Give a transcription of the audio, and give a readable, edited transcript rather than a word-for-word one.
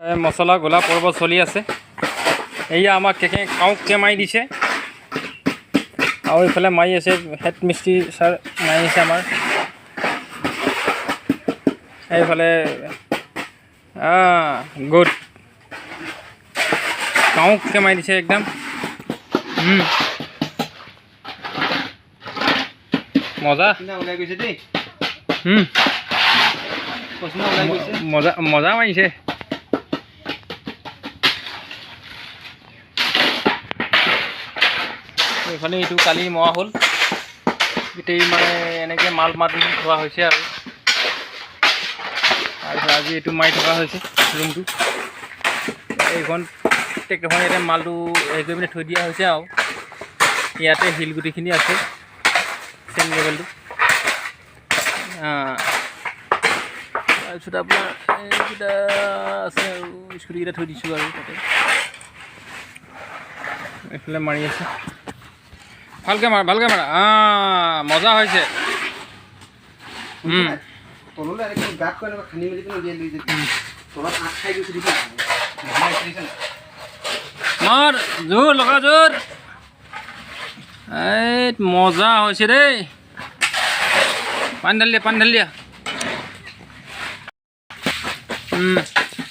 এই মছলা গোলা পৰ্ব চলি আছে। এয়া আমাক কেকে কাউকে মাৰি দিছে আৰু এইফালে মাৰি আছে হেড মিস্ত্ৰী ছাৰ মাৰি আছে আমাৰ এইফালে। গুড, কাউকে মাৰি দিছে একদম। মজা। ওলাই গৈছে দেই। ওলাই গৈছে। মজা মজা মাৰিছে। এইফালে এইটো কালি মৰা হ'ল গোটেই, মানে এনেকৈ মাল মাটি থোৱা হৈছে আৰু তাৰপিছত আজি এইটো মাৰি থকা হৈছে ৰুমটো। এইখন ট্ৰেক্টৰখন ইয়াতে মালটো হেৰি কৰি পিনে থৈ দিয়া হৈছে আৰু ইয়াতে শিলগুটিখিনি আছে, চেম লেভেলটো। তাৰপিছত আপোনাৰ এইকেইটা আছে আৰু স্কুটিকেইটা থৈ দিছোঁ আৰু তাতে। এইফালে মাৰি আছে। ভালকৈ মাৰা, ভালকৈ মাৰা। মজা হৈছে। তললৈ এনেকৈ গাঁত কৰি এনেকৈ খান্দি মেলি পিনে উলিয়াই লৈ যাবি। তলত আঁত খাই গৈছে, দেখিছা নাই? মাৰ, জোৰ লগা, জোৰ। এই মজা হৈছে দেই। পানী ঢালি দিয়া, পানী ঢালি দিয়া।